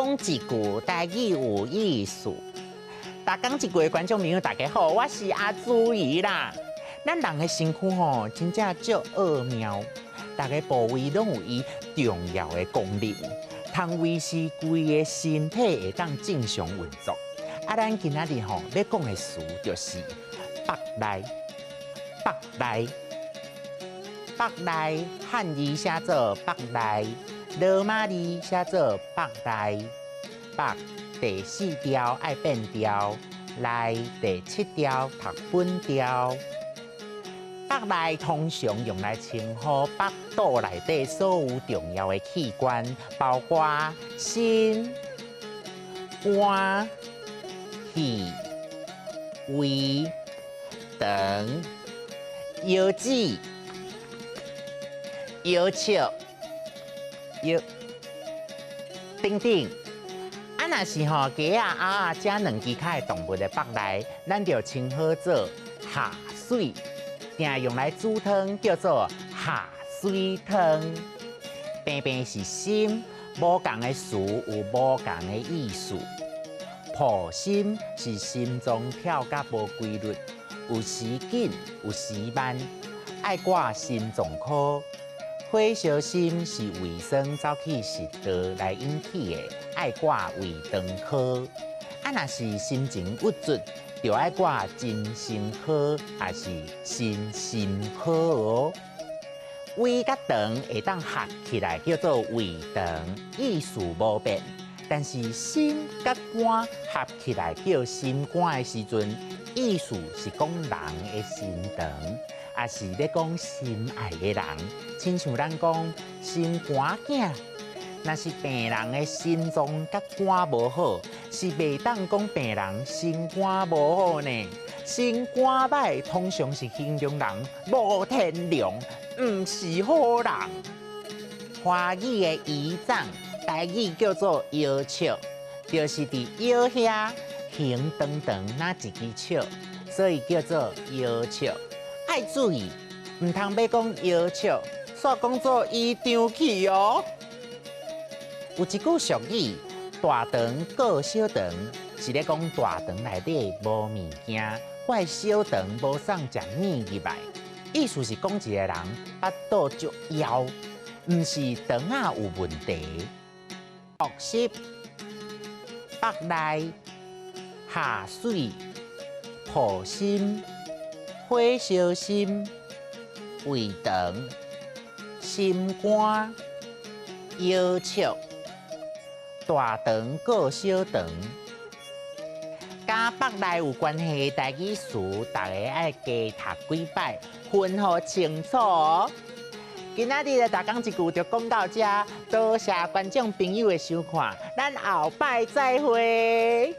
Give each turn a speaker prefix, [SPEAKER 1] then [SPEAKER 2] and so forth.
[SPEAKER 1] 講一句台語有意思。逐講一句的觀眾朋友，大家好，我是阿朱姨啦。咱人的身軀吼，真正足奧妙，逐个部位攏有伊重要的功能，通維持規个身體會當正常運作。啊，咱今仔日吼欲講的詞就是腹內，腹內，腹內，漢字寫做腹內，羅馬字寫做腹內，腹第四調愛變調，內第七調讀本調。腹內通常用來稱呼腹肚內底所有重要的器官，包括心、肝、脾、胃、腸、腰子、腰笑、腰等等。啊，若是吼雞仔、鴨仔這兩支跤的動物的腹內，咱就稱呼做下水。定用來煮湯，叫做下水湯。平平是心，無仝的詞有無仝的意思。破心是心臟跳甲無規律，有時緊有時慢，愛掛心臟科。火燒心是胃酸走去食道來引起的，愛掛胃腸科。啊，若是心情鬱卒，就愛掛精神科，抑是身心科哦。胃佮腸會當合起來叫做胃腸，意思無變。但是心佮肝合起來叫心肝的時陣，意思是講人的心腸，抑是咧講心愛的人，親像咱講心肝囝。若是病人的心臟佮肝無好，是袂當講病人心肝無好呢。心肝歹通常是形容人無天良，毋是好人。華語的胰臟，台語叫做腰笑，就是佇腰遐橫長長那一支笑，所以叫做腰笑。愛注意，毋通欲講腰笑，煞講做伊張去哦。有一句俗語：大腸過小腸，是咧講大腸內底無物件，怪小腸無送食物入來。意思是講一個人腹肚足枵，毋是腸仔有問題。復習：腹內、下水、破心、火燒心、胃腸、心肝、腰笑。大腸過小腸，佮腹內有關係的台語詞，逐家愛加讀幾擺，分予清楚哦。今仔日的逐講一句就講到這，多謝觀眾朋友的收看，咱後擺再會。